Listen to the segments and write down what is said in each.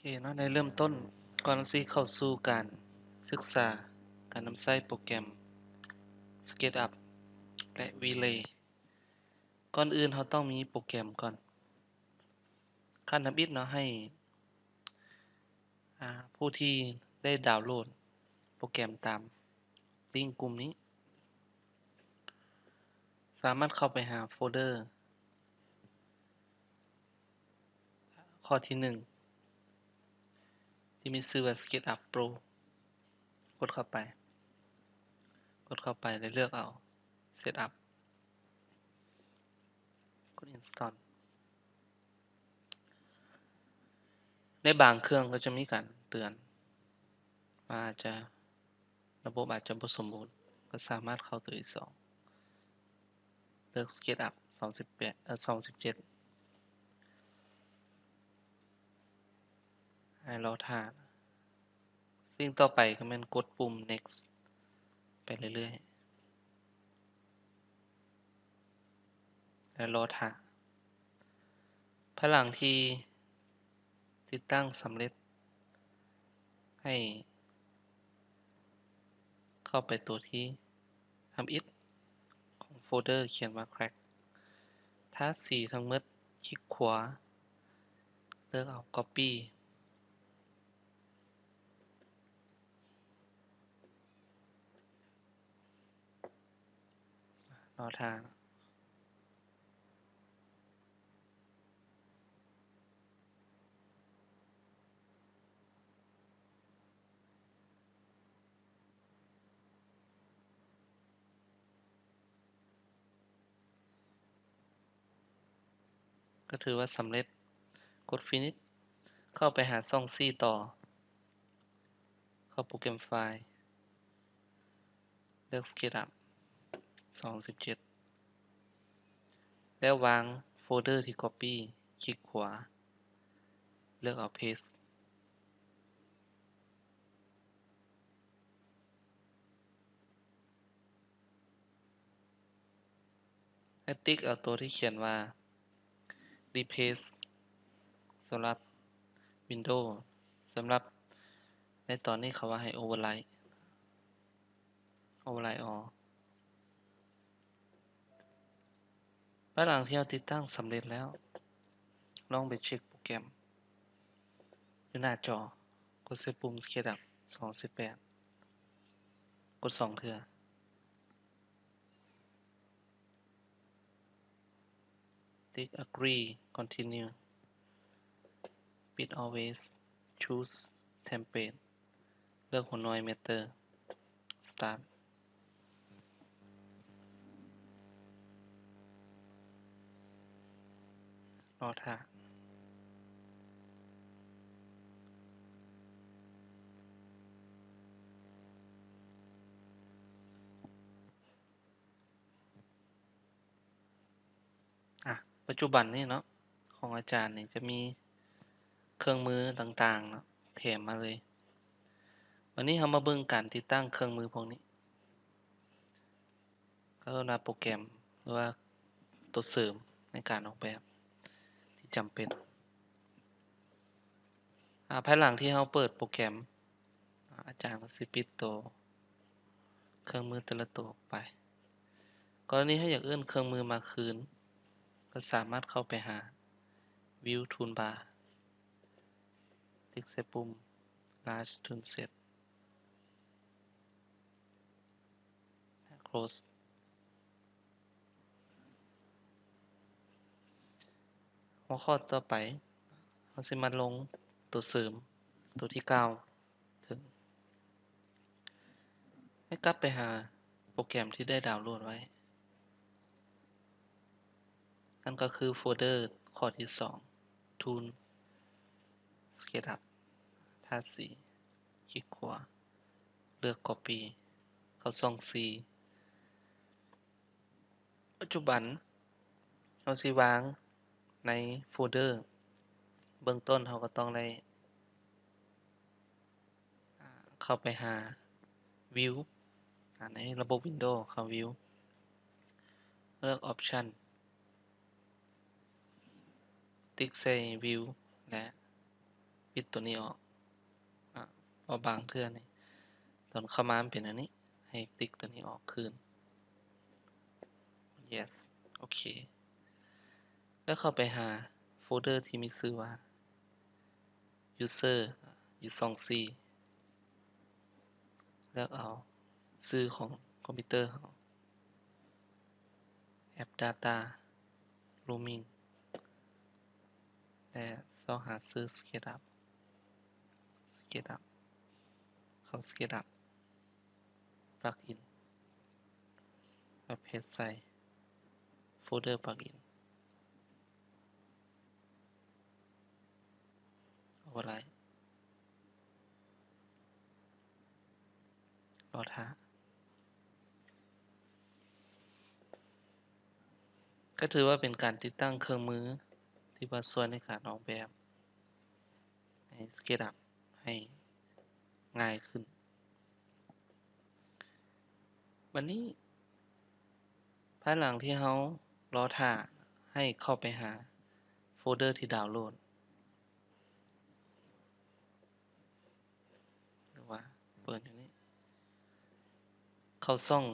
ເຄເນາະ ໃນເລີ່ມຕົ້ນ ກ່ອນທີ່ເຂົ້າສູ່ການສຶກສາການນຳໃຊ້ໂປຣແກຣມ SketchUp ແລະ V-Ray ກ່ອນອື່ນເຮົາຕ້ອງມີໂປຣແກຣມກ່ອນ. ຂັ້ນທຳອິດເນາະ ໃຫ້ ອາ ຜູ້ທີ່ໄດ້ດາວໂຫຼດໂປຣແກຣມຕາມລິ້ງກຸ່ມນີ້ ສາມາດເຂົ້າໄປຫາໂຟລເດີ ຂໍ້ທີໜຶ່ງ ທີ່ມີຊື່ວ່າ SketchUp Pro ກົດເຂົ້າໄປ ກົດເຂົ້າໄປ ແລະ ເລືອກເອົາ Setup ກົດ Install. ໃນບາງເຄື່ອງກໍຈະມີການເຕືອນວ່າອາດຈະ ລະບົບອາດຈະບໍ່ສົມບູນ ກໍສາມາດເຂົ້າໂຕທີສອງ ເລືອກ SketchUp ສອງສິບແປດ ເອີ ສອງສິບເຈັດ ໃຫ້ລໍຖ້າ. ສິ່ງຕໍ່ໄປກໍແມ່ນກົດປຸ່ມ Next ໄປເລື້ອຍໆ ແລະ ລໍຖ້າ. ພາຍຫຼັງທີ່ຕິດຕັ້ງສຳເລັດ ໃຫ້ເຂົ້າໄປໂຕທີ່ທຳອິດຂອງໂຟລເດີຂຽນວ່າ Crack ທາດສີທັງໝົດ ຄລິກຂວາ ເລືອກເອົາ Copy. ລໍຖ້າ. ກໍຖືວ່າສຳເລັດ. ກົດ Finish ເຂົ້າໄປຫາຊ່ອງສີ່ຕໍ່ ເຂົ້າໂປຣແກຣມ File ເລືອກ SketchUp ສອງສິບເຈັດ ແລ້ວວາງໂຟລເດີທີ່ Copy ຄລິກຂວາ ເລືອກເອົາ Paste. ໃຫ້ຕິກເອົາໂຕທີ່ຂຽນວ່າ Replace ສຳລັບ Windows ສຳລັບໃນຕອນນີ້ເຂົາວ່າໃຫ້ Override Override All. ພາຍຫຼັງທີ່ເຮົາຕິດຕັ້ງສຳເລັດແລ້ວ ລອງໄປເຊັກໂປຣແກຣມຢູ່ໜ້າຈໍ ກົດໃສ່ປຸ່ມ SketchUp ສອງສິບແປດ ກົດສອງເທື່ອ. ຕິກ Agree Continue ປິດ Always Choose Template ເລືອກຫົວໜ່ວຍ Meter Start. ລໍຖ້າ. ອາ ປັດຈຸບັນນີ້ເນາະ ຂອງອາຈານນີ້ຈະມີເຄື່ອງມືຕ່າງໆເນາະ ແຖມມາເລີຍ. ບັດນີ້ເຮົາມາເບິ່ງການຕິດຕັ້ງເຄື່ອງມືພວກນີ້ ເຂົາເອີ້ນວ່າໂປຣແກຣມ ຫຼືວ່າຕົວເສີມໃນການອອກແບບທີ່ຈຳເປັນ. ອາ ພາຍຫຼັງທີ່ເຮົາເປີດໂປຣແກຣມ ອາຈານກໍຊິປິດໂຕເຄື່ອງມືແຕ່ລະໂຕອອກໄປ. ກໍລະນີເຮົາຢາກເອີ້ນເຄື່ອງມືມາຄືນ ກໍສາມາດເຂົ້າໄປຫາ View Toolbar ຕິກໃສ່ປຸ່ມ Large Toolset Close. ຫົວຂໍ້ຕໍ່ໄປ ເຮົາຊິມາລົງຕົວເສີມ ຕົວທີ່ກ່າວເຖິງ. ໃຫ້ກັບໄປຫາໂປຣແກຣມທີ່ໄດ້ດາວໂຫຼດໄວ້. ນັ້ນກໍຄືໂຟລເດີຂໍ້ທີສອງ Tool SketchUp ທາດສີ ຄລິກຂວາ ເລືອກ Copy ເຂົ້າຊ່ອງສີ່. ປັດຈຸບັນເຮົາຊິວາງໃນໂຟລເດີ ເບື້ອງຕົ້ນເຮົາກໍຕ້ອງໄດ້ ອາ ເຂົ້າໄປຫາ View ອາ ໃນລະບົບ Windows ເຂົ້າ View ເລືອກ Option ຕິກໃສ່ View ແລະ ປິດຕົວນີ້ອອກ ອາ ເພາະບາງເທື່ອນີ້ ຕອນເຂົ້າມາມັນເປັນອັນນີ້ ໃຫ້ຕິກຕົວນີ້ອອກຄືນ yes ໂອເຄ ແລ້ວເຂົ້າໄປຫາໂຟນເດີທີ່ມີຊື່ວ່າ user ຢູ່ຊ່ອງສີ່ ເລືອກເອົາຊື່ຂອງຄອມພິວເຕີເຮົາ app data roaming ແລະ ຊອກຫາຊື່ SketchUp SketchUp ເຂົ້າ SketchUp plugin ແລ້ວ paste ໃສ່ໂຟນເດີ plugin override ລໍຖ້າ. ກໍຖືວ່າເປັນການຕິດຕັ້ງເຄື່ອງມືທີ່ວ່າຊ່ວຍໃນການອອກແບບໃຫ້ SketchUp ໃຫ້ງ່າຍຂຶ້ນ. ບັດນີ້ ພາຍຫຼັງທີ່ເຮົາລໍຖ້າ ໃຫ້ເຂົ້າໄປຫາໂຟນເດີທີ່ດາວໂຫຼດ ຫຼືວ່າເປີດຢູ່ນີ້ ເຂົ້າຊ່ອງ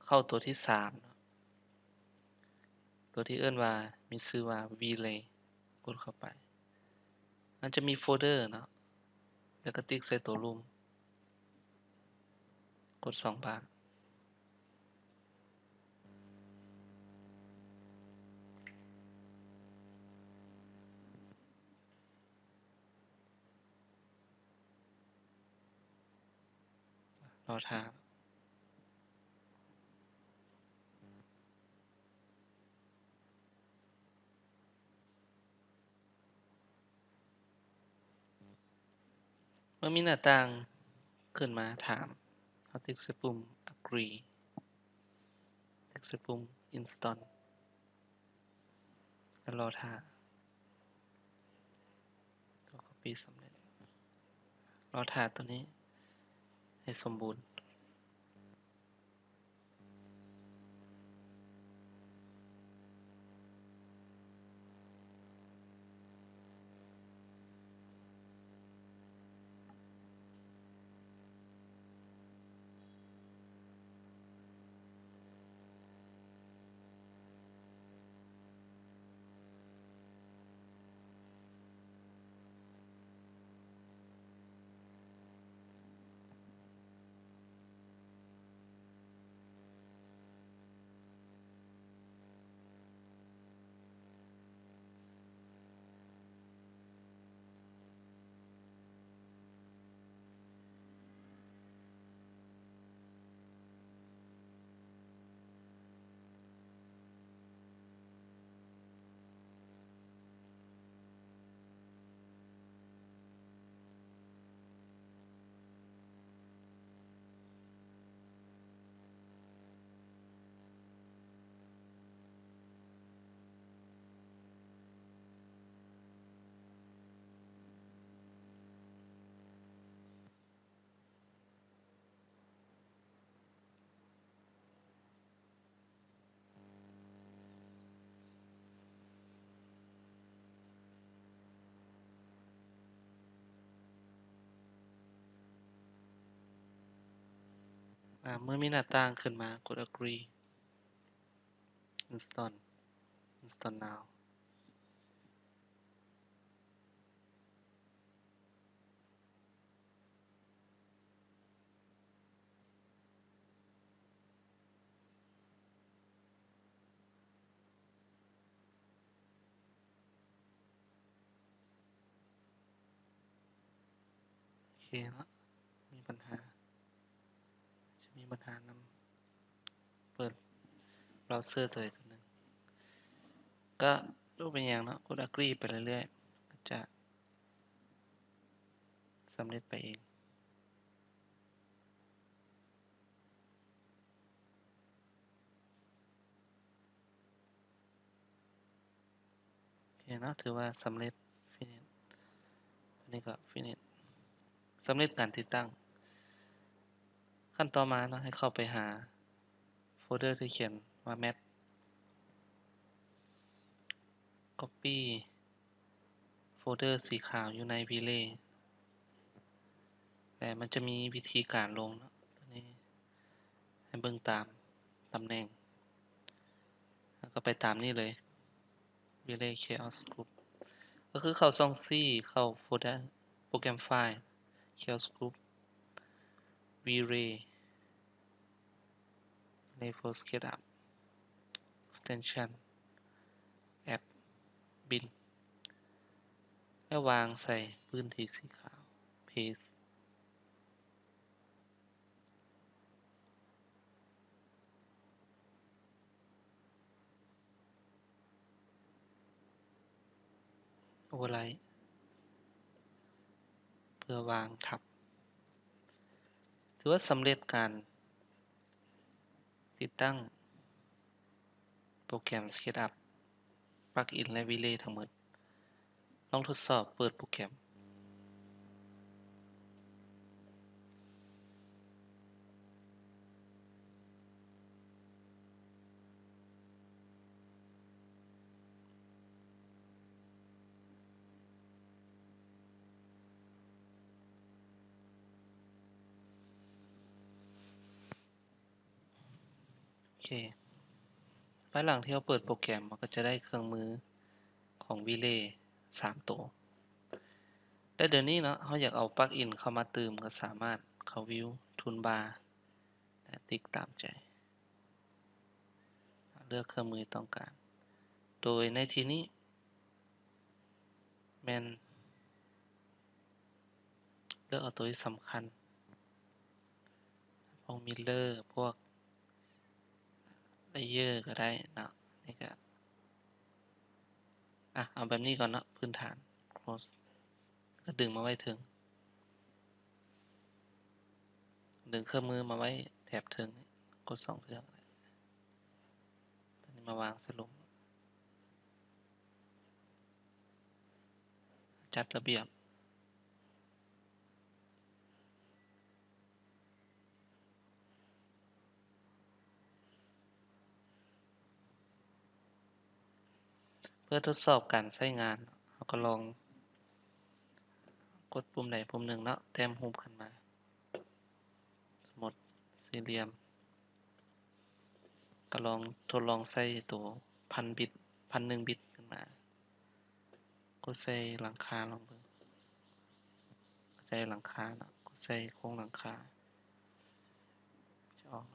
ເຂົ້າຕົວທີສາມເນາະ ຕົວທີ່ເອີ້ນວ່າ ມີຊື່ວ່າ Vlay ກົດເຂົ້າໄປ ມັນຈະມີໂຟນເດີເນາະ ແລ້ວກໍຕິກໃສ່ຕົວລຸ່ມ ກົດສອງບາດ. ລໍຖ້າ. ເມື່ອມີໜ້າຕ່າງຂຶ້ນມາຖາມ, ເຮົາຕິກໃສ່ປຸ່ມ Agree ຕິກໃສ່ປຸ່ມ Install ແລ້ວລໍຖ້າ. ກໍ copy ສຳເລັດ. ລໍຖ້າຕົວນີ້ໃຫ້ສົມບູນ. ອາ ເມື່ອມີໜ້າຕ່າງຂຶ້ນມາ ກົດ Agree Install Install now. ໂອເຄເນາະ ມີບັນຫາ ຈະມີບັນຫານຳ ເປີດເບຣາເຊີຕົວໃດຕົວໜຶ່ງ ກະບໍ່ເປັນຫຍັງເນາະ ກົດ Agree ໄປເລື້ອຍໆ ກະຈະສຳເລັດໄປເອງ. ໂອເຄເນາະ ຖືວ່າສຳເລັດ finish ອັນນີ້ກໍ finish ສຳເລັດການຕິດຕັ້ງ. ຂັ້ນຕໍ່ມາເນາະ ໃຫ້ເຂົ້າໄປຫາໂຟນເດີທີ່ຂຽນວ່າ Math copy ลเดอร์สีขาวอยู่ใน Relay และมันจะมีวิธีการลงเนาะ ตัวนี้ให้เบิ่งตามตำแหน่ง แล้วก็ไปตามนี้เลย Relay Chaos Group ก็คือเข้าช่อง C เข้าโฟลเดอร์โปรแกรมไฟล์ Chaos Group Relay Relay for SketchUp Extension App Bin แล้ววางใส่พื้นที่สีขาว Paste Override เพื่อวางทับ ถือว่าสำเร็จการติดตั้งโปรแกรม SketchUp Plugin และ Relay ทั้งหมด ลองทดสอบเปิดโปรแกรม โอเค ภายหลังที่เราเปิดโปรแกรม มันก็จะได้เครื่องมือของ Relay สามตัว และเดี๋ยวนี้เนาะ เราอยากเอาปลั๊กอินเข้ามาเติม ก็สามารถเข้า View Toolbar และติ๊กตามใจ เลือกเครื่องมือที่ต้องการ โดยในที่นี้แม่นเลือกเอาตัวที่สำคัญ พวก Mirror พวก Layer ก็ได้เนาะ นี่ก็ อ่ะ เอาแบบนี้ก่อนเนาะ พื้นฐาน Close ก็ดึงมาไว้เทิง ดึงเครื่องมือมาไว้แถบเทิง กดสองเทื่อ ตัวนี้มาวางใส่หลุม จัดระเบียบ เพื่อทดสอบการใช้งาน เราก็ลองกดปุ่มใดปุ่มหนึ่งเนาะ แต้มรูปขึ้นมา สมมติสี่เหลี่ยม ก็ลองทดลองใส่ตัวพันบิต พันหนึ่งบิตขึ้นมา กดใส่หลังคาลองเบิ่ง ใส่หลังคาเนาะ กดใส่โครงหลังคา จะออก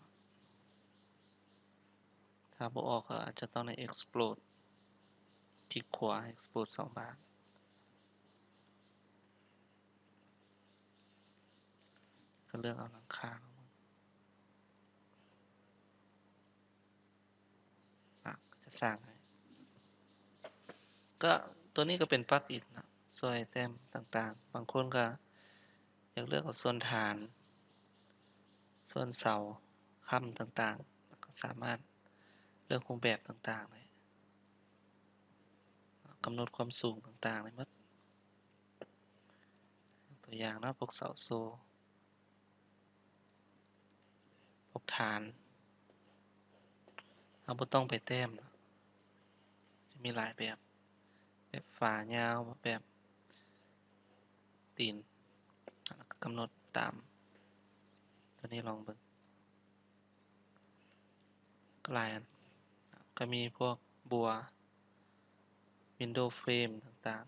ถ้าบ่ออกก็อาจจะต้องได้ Explode คลิกขวา Explode สองบาท ก็เลือกเอาหลังคาลองเบิ่ง อ่ะ ก็จะสร้างให้ ก็ตัวนี้ก็เป็นปลั๊กอินนะ ช่วยแต้มต่างๆ บางคนก็อยากเลือกเอาส่วนฐาน ส่วนเสา ค้ำต่างๆ ก็สามารถเลือกรูปแบบต่างๆ ได้ กำหนดความสูงต่างๆ ได้หมด ตัวอย่างเนาะ พวกเสาโซ่ พวกฐาน เราบ่ต้องไปแต้ม จะมีหลายแบบ แบบฝายาว แบบตีน แล้วก็กำหนดตาม ตัวนี้ลองเบิ่ง ก็หลายอัน ก็มีพวกบัว window frame ต่าง